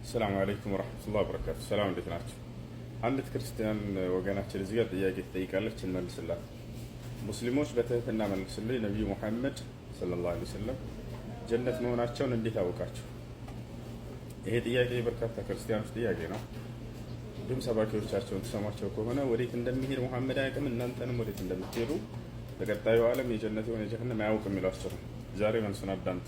السلام عليكم ورحمة الله وبركاته። ሰላም፣ እንዴት ናችሁ? አንዲት ክርስቲያን ወገናችን እዚህ ጋር ጥያቄ ትጠይቃለች፣ እንመልስላት። ሙስሊሞች በትህትና መልሱልኝ። ነቢዩ ሙሐመድ صلى الله عليه وسلم ጀነት መሆናቸውን እንዴት አወቃችሁ? ይሄ ጥያቄ የበርካታ ክርስቲያኖች ጥያቄ ነው። እንዲሁም ሰባኪዎቻቸውን ትሰሟቸው ከሆነ ወዴት እንደሚሄድ ሙሐመድ አያውቅም፣ እናንተንም ወዴት እንደምትሄዱ በቀጣዩ ዓለም የጀነት የሆነ የጀሃነም አያውቅም ይሏቸው። ዛሬ መልሱን አዳምጡ።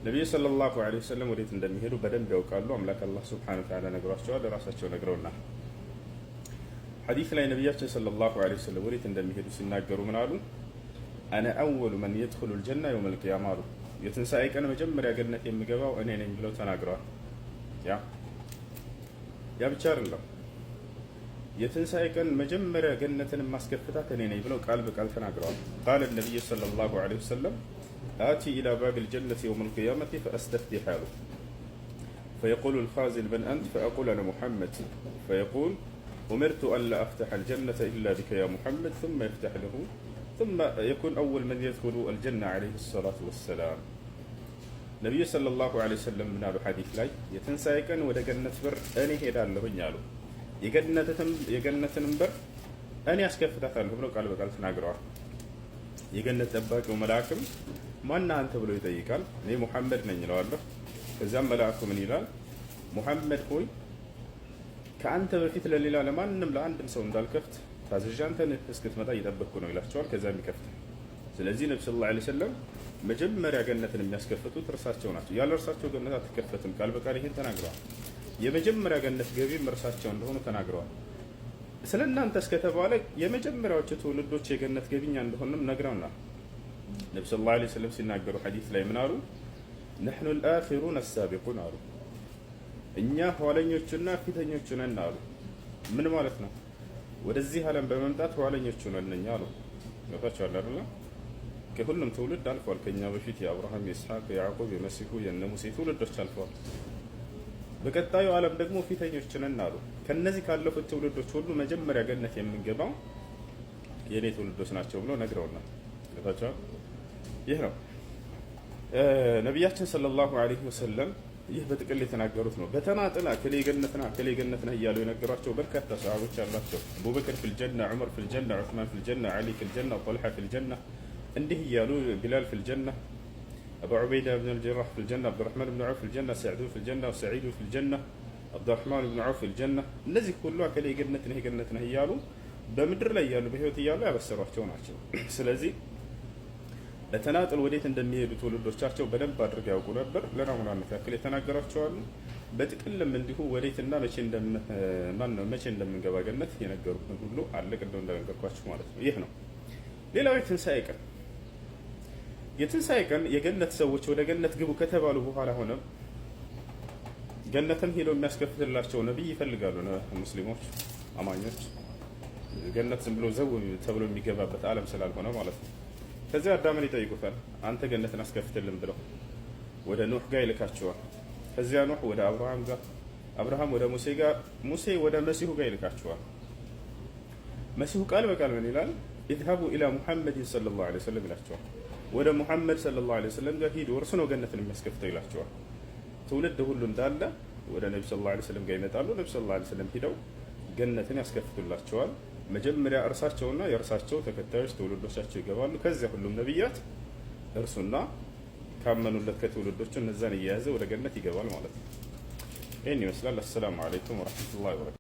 ነቢዩ صلى الله عليه وسلم ወዴት እንደሚሄዱ በደንብ ያውቃሉ። አምላክ አላህ سبحانه وتعالى ነግሯቸዋል፣ ራሳቸው ነግረውናል። ሐዲስ ላይ ነቢያችን صلى الله عليه وسلم ወዴት እንደሚሄዱ ሲናገሩ ምን አሉ? أنا أول من يدخل الجنة يوم القيامة አሉ። የትንሣኤ ቀን መጀመሪያ ገነት የምገባው እኔ ነኝ ብለው ተናግረዋል። ያ ብቻ አይደለም። የትንሣኤ ቀን መጀመሪያ ገነትን የማስከፍታት እኔ ነኝ ብለው ቃል በቃል ተናግረዋል። قال النبي صلى الله عليه وسلم آتي إلى باب الجنة يوم القيامة فأستفتح አሉ። فيقول الخازن من أنت؟ فأقول أنا محمد، فيقول أمرت أن لا أفتح الجنة إلا بك يا محمد، ثم يفتح له، ثم يكون أول من يدخل الجنة عليه الصلاة والسلام። ነቢዩ صلى الله عليه وسلم ምን አሉ ሐዲስ ላይ? የትንሣኤ ቀን ወደ ገነት በር እኔ ሄዳለሁኝ አሉ። የገነትንም በር እኔ አስከፍታታለሁ ብለው ቃል በቃል ተናግረዋል። የገነት ጠባቂው መልአክም ማነህ አንተ ብሎ ይጠይቃል። እኔ ሙሐመድ ነኝ እለዋለሁ። ከዚያም መልአኩ ምን ይላል? ሙሐመድ ሆይ፣ ከአንተ በፊት ለሌላ ለማንም ለአንድም ሰው እንዳልከፍት ታዝዤ አንተን እስክትመጣ እየጠበቅኩ ነው ይላቸዋል። ከዚያም ይከፍታል። ስለዚህ ነቢ صلى الله عليه وسلم መጀመሪያ ገነትን የሚያስከፍቱት እርሳቸው ናቸው። ያለ እርሳቸው ገነት አትከፈትም። ቃል በቃል ይህን ተናግረዋል። የመጀመሪያ ገነት ገቢም እርሳቸው እንደሆኑ ተናግረዋል። ስለ እናንተ እስከተባለ የመጀመሪያዎቹ ትውልዶች የገነት ገቢ እኛ እንደሆንም ነግረውናል። ነቢ صلى الله عليه وسلم ሲናገሩ ሐዲስ ላይ ምን አሉ? نحن الآخرون السابقون አሉ። እኛ ኋለኞቹና ፊተኞቹ ነን አሉ። ምን ማለት ነው? ወደዚህ ዓለም በመምጣት ኋለኞቹ ነን እኛ አሉ። ገብታችኋል አይደለ? ከሁሉም ትውልድ አልፏል። ከኛ በፊት የአብርሃም፣ የኢስሐቅ፣ የያዕቆብ፣ የመሲሁ፣ የነ ሙሴ ትውልዶች አልፈዋል። በቀጣዩ ዓለም ደግሞ ፊተኞች ነን አሉ። ከነዚህ ካለፉት ትውልዶች ሁሉ መጀመሪያ ገነት የምንገባው የእኔ ትውልዶች ናቸው ብሎ ነግረውናል። ገብታችኋል? ይህ ነው ነቢያችን صلى الله عليه وسلم ይህ በጥቅል የተናገሩት ነው። በተናጥል እከሌ ገነት ነህ፣ እከሌ ገነት ነህ እያሉ የነገሯቸው በርካታ ሰሃቦች አሏቸው። አቡበክር في الجنة፣ ዑመር في الجنة፣ ዑስማን في الجنة፣ ዓሊ في الجنة፣ ጠልሓ في الجنة እንዲህ እያሉ፣ ቢላል في الجنة፣ አቡ ዑበይዳ ብን አልጀራህ في الجنة፣ አብዱራሕማን ብን ዐውፍ في الجنة፣ ሰዕዱ في الجنة፣ ሰዒዱ في الجنة፣ አብዱራሕማን ብን ዐውፍ في الجنة። እነዚህ ሁሉ እከሌ ገነት ነህ፣ ገነት ነህ እያሉ በምድር ላይ እያሉ፣ በህይወት እያሉ ያበሰሯቸው ናቸው። ስለዚህ በተናጥል ወዴት እንደሚሄዱ ትውልዶቻቸው በደንብ አድርገው ያውቁ ነበር። ለናሙናነት ያክል የተናገሯቸው አሉ። በጥቅልም እንዲሁ ወዴትና መቼ እንደምንገባ ገነት የነገሩብን ሁሉ አለ። ቅድም እንደነገርኳችሁ ማለት ነው። ይህ ነው። ሌላው የትንሣኤ ቀን። የትንሣኤ ቀን የገነት ሰዎች ወደ ገነት ግቡ ከተባሉ በኋላ ሆነ ገነትም ሄደው የሚያስከፍትላቸው ነቢይ ይፈልጋሉ። ሙስሊሞች አማኞች ገነት ዝም ብሎ ዘው ተብሎ የሚገባበት ዓለም ስላልሆነ ማለት ነው። ከዚያ አዳምን ይጠይቁታል። አንተ ገነትን አስከፍትልን ብለው ወደ ኑህ ጋር ይልካቸዋል። ከዚያ ኑህ ወደ አብርሃም ጋር፣ አብርሃም ወደ ሙሴ ጋር፣ ሙሴ ወደ መሲሁ ጋር ይልካቸዋል። መሲሁ ቃል በቃል ምን ይላል? اذهبوا إلى محمد صلى الله عليه وسلم ይላቸዋል። ወደ ሙሐመድ صلى الله عليه وسلم ጋር ሂዱ፣ እርሱ ነው ገነትን የሚያስከፍተው ይላቸዋል። ትውልድ ሁሉ እንዳለ ወደ ነቢ صلى الله عليه وسلم ጋር ይመጣሉ። ነቢ صلى الله عليه وسلم ሂደው ገነትን ያስከፍቱላቸዋል። መጀመሪያ እርሳቸውና የእርሳቸው ተከታዮች ትውልዶቻቸው ይገባሉ። ከዚያ ሁሉም ነቢያት እርሱና ካመኑለት ከትውልዶቹ እነዛን እየያዘ ወደ ገነት ይገባል ማለት ነው። ይህን ይመስላል። السلام عليكم ورحمة الله وبركاته።